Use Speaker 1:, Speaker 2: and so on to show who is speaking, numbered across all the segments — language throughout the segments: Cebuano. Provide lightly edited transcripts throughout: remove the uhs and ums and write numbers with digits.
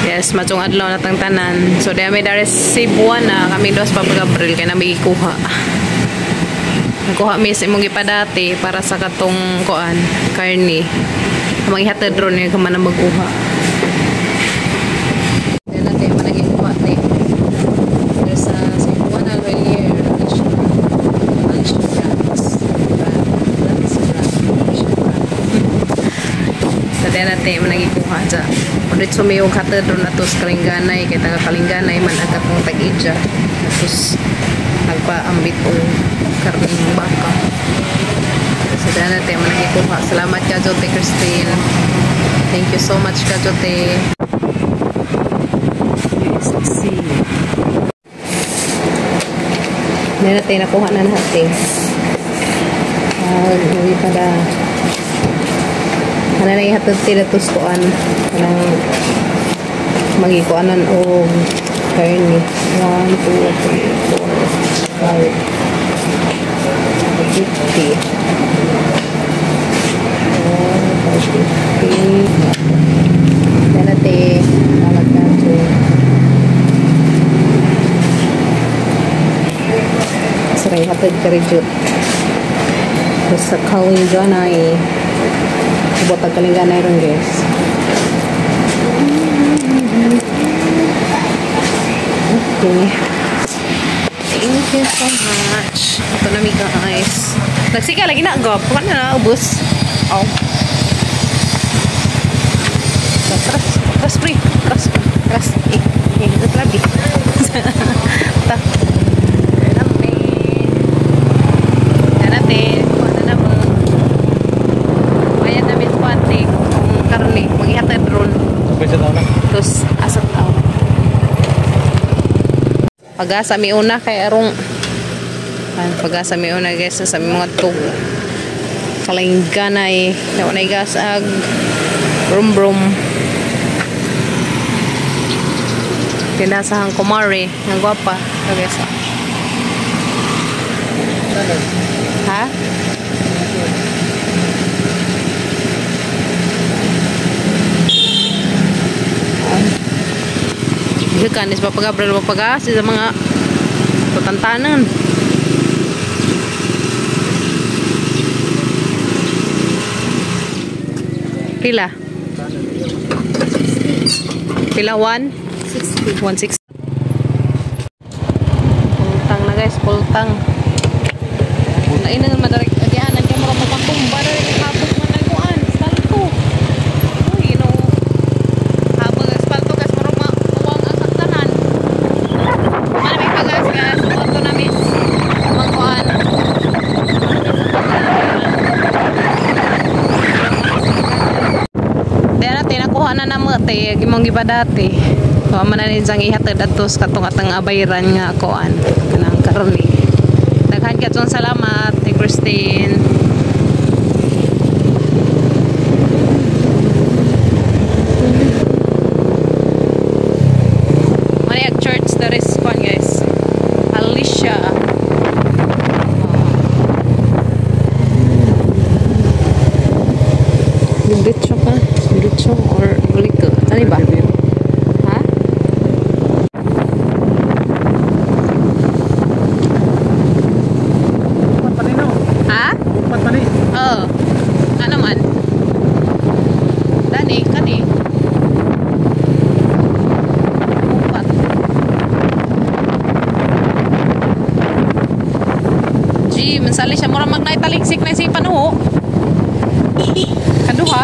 Speaker 1: Yes, matong adlaw na tang tanan. So diya may dari Cebuana kami dos Papa Gabriel kay nami gikuha. Nagkuha mi sa imong gipadati para sa katong kuan karne. Amang ihatod ron niya kaman na magkuha. Yan natin man nagikuha te. There's sa Cebuana Lhuillier Lunch Brands. Brands Brand. Brand. So diyan natin man nagikuha dyan. Ulit sumiyog hatod ron ato sa Kalingganay kay taga Kalingganay man ang katong tag-idya. Tapos nagpaambit og karning baka. So diyan natin man nagikuha. Salamat ka Jote Christine. Thank you so much ka Jote. Yes, let's see. Diyan natin nakuha na natin. Uwi pa da. Ano na ihatod sila tustuan. Kanang magikuanan og karne. 1, 2, 3, 4, 5, 50. 4, 5, 50. Yan natin. Salamat na to. Saray hatod ka rin. Sa Kalingganay. Ubot ang Kalingganay ron guys. Okay. Thank you so much. Ito na mi guys. Nagsika lagi na gop. Kuha na ubos. Oh. Tras, tras pre. Tras, tras. Eh, eh, ito lagi. Ta. Yan natin. Kuha na naman. Ayan namin kuwante. Kung karne. Maghihatid ron. Tapos, asat tao. Pag-asa mi una kay arong pag-asa mi una guys sa mi mga tug Kalingganay. Daw na gas ag brum brum. Kinasahang kumari ang gwapa. So guys. Ha? Gikan is Papa Gabriel papagas sa mga patantanan. Pila? Pila 1? 60. 160. Pultang na guys, pultang. Naina naman direct agianan kay mura magpatumba na rin habog man ang kuan, salto. Uy, no. Habog ang asfalto guys, mura mauwang ang saktanan. Mana may pagas guys, auto na miss. Magkuan. Daya natin, nakuha na namo te, gimong giba dati. So, man na ni siyang ihatod adto sa katong atang abayran nga kuan kanang karne. Daghan katon salamat ni Christine. Mani ag church there is kuan guys. Alicia. Diretso ka? Diretso or balik ka? Saan ba? Ha? Ha? Oo. Ano man? Dani, kani. Upat. G, mansali siya. Mura magnaitaliksik na si panuho. Kaduha.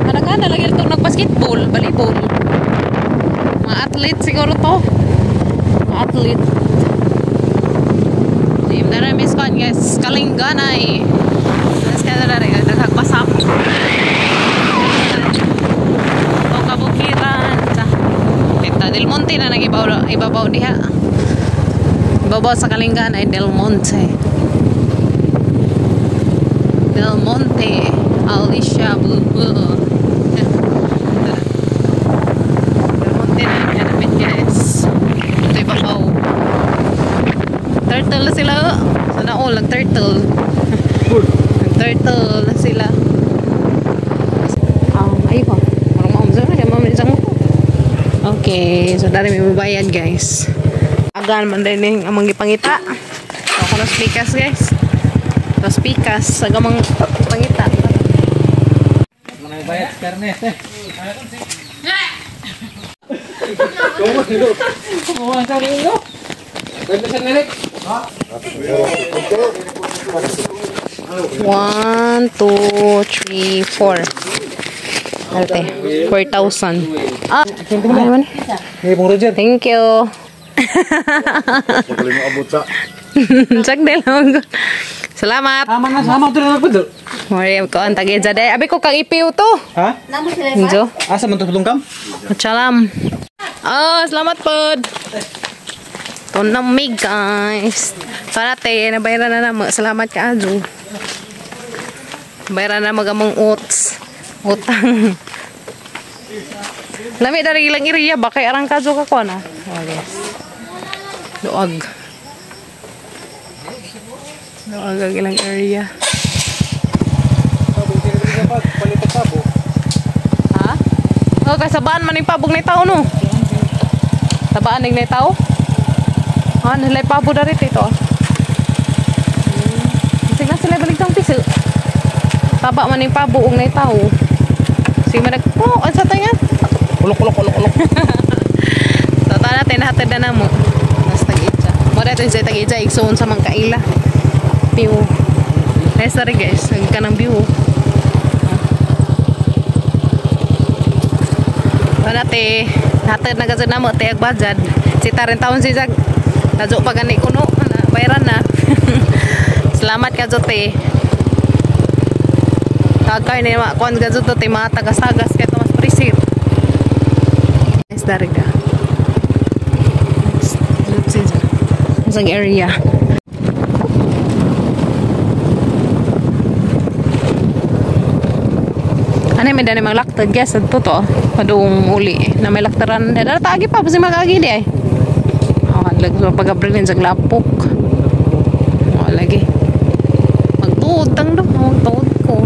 Speaker 1: Kanagana lagi ito nag-basketball, volleyball. Mga athlete siguro to. Mga athlete. Team na miss ko guys, Kalingganay. Nas kaya na rin naghagbasap. Ito kabukiran. Kita Del Monte na nagibaw ibabaw diha. Ibabaw sa Kalingganay Del Monte. Del Monte, Alicia Bubu. Del Monte na hanapin guys. Ito ibabaw. Turtle na sila. Sana all nag-turtle. Nag-turtle na sila. Ay ko. Marang maumsa na kaya mamili mo. Okay, so dari may mabayad, guys. Agan man din yung among gipangita. Ako na pikas, guys. Tapos pikas sa gamang pangita.
Speaker 2: Bayad karne.
Speaker 1: One, two, three, four. Ate, 4,000. Ah, ano man? Thank you. Check din lang. Salamat.
Speaker 2: Aman na sama to na pud.
Speaker 1: Mori ko ang tagija day. Abi ko kang ipiw to.
Speaker 2: Ha?
Speaker 1: Injo.
Speaker 2: Asa man to tulong kam?
Speaker 1: Salam. Oh, salamat pod. Tunamig, guys. Para te, nabayaran na namo. Salamat ka ajo. Bayaran na magamong oats. Utang. Lami dari ilang area ba kay arang kadyo ka ko na. Oh, guys. Duag. Duag ang ilang area. Ha? Oh, kay sabaan man ning pabog ni tao no. Sabaan ning tao? Ah, nalay pabo dari dito. Sige na sila balik tang piso. Taba man ning pabo ug nay tao. Sige man oh, ansa tayo nga?
Speaker 2: Ulok ulok ulok ulok.
Speaker 1: So tara natin hatid na namo. Mas tag-itsa. Mo dito sa tag-itsa igsuon sa Mangkaila. View. Nice na rin, guys. Ang kanang view. Wala te, hatid na kasi namo te ag bajad. Si tarin taon si Jag. Nadyo pa gani kuno, na bayaran na. Salamat ka te. Tagay ni ma kuan ka te mga taga-sagas kay Tomas Prisir. Nice dari ka. Let's see. Isang area. Ano may dani maglaktad guys adto to padung uli na may laktaran dara taagi pa basi magagi di ay. Oh, lag sa pagabrilin sa lapok. Oh, lagi. Magtuod tang do, magtuod ko.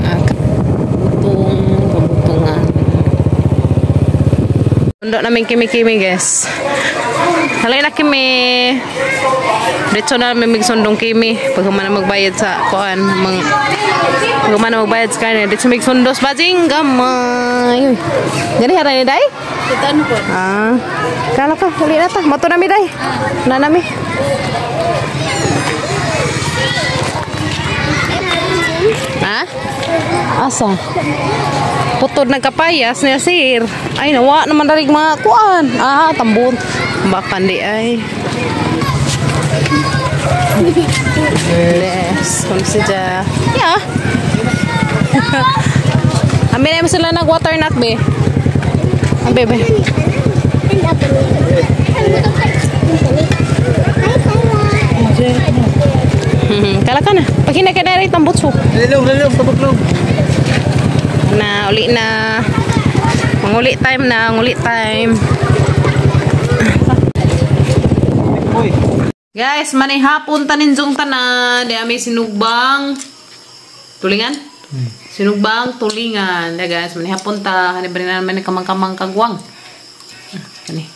Speaker 1: Kabutong, kabutungan. Sundo namin kimi-kimi, guys. Halay na kimi. Diretso na namin magsundong kimi. Pag humana magbayad sa kuan, mang pag humana magbayad sa kanya, diretso magsundos bajing gamay. Gani hara ni day?
Speaker 3: Kitaan po.
Speaker 1: Ah. Kala ka, uli na ta. Mato nami day. Na nami. Ha? Asa? Putod nagkapayas niya sir. Ay nawa naman darig mga kuan. Ah, tambon. Bakan di ay. Yes, consider. Yeah. Amin na sila nag water nut be. Abe be. Kala ka na. Pag hinay ka na rin tambutso.
Speaker 2: Lelong, lelong, tabuklong.
Speaker 1: Na, uli na. Manguli time na, nguli time. Guys, manihapon taninjong tanan. Di ami sinugbang tulingan? Sinugbang tulingan. Di guys, manihapon ta. Hani ba rin naman kamang-kamang kagwang. Kani.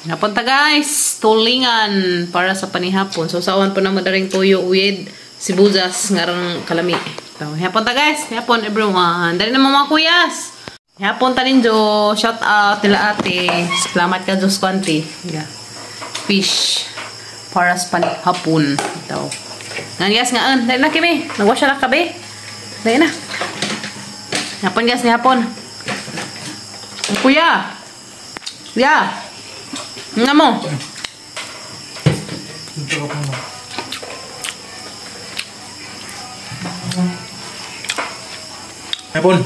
Speaker 1: Manihapon ta guys. Tulingan para sa panihapon. So, sawan po na madaring tuyo with sibuyas ngarang kalami. So, manihapon ta guys. Manihapon everyone. Dali na mga kuyas. Manihapon ta ninjo. Shout out nila ate. Salamat ka Diyos kwanti. Yeah. Fish. Para sa panihapon. Ito. Ngan guys, ngaan. Dali na kimi. Nagwasya na kabe. Dali na. Hapon guys, nihapon. Kuya. Ya. Nga mo.
Speaker 2: Hapon.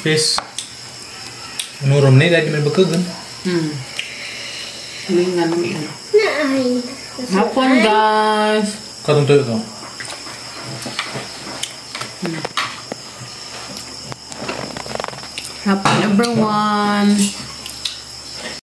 Speaker 2: Peace. Nurum ni dahil may bakagan.
Speaker 1: Tulingan ni. Hapon guys.
Speaker 2: Katong tuyo to.
Speaker 1: Hapon, everyone.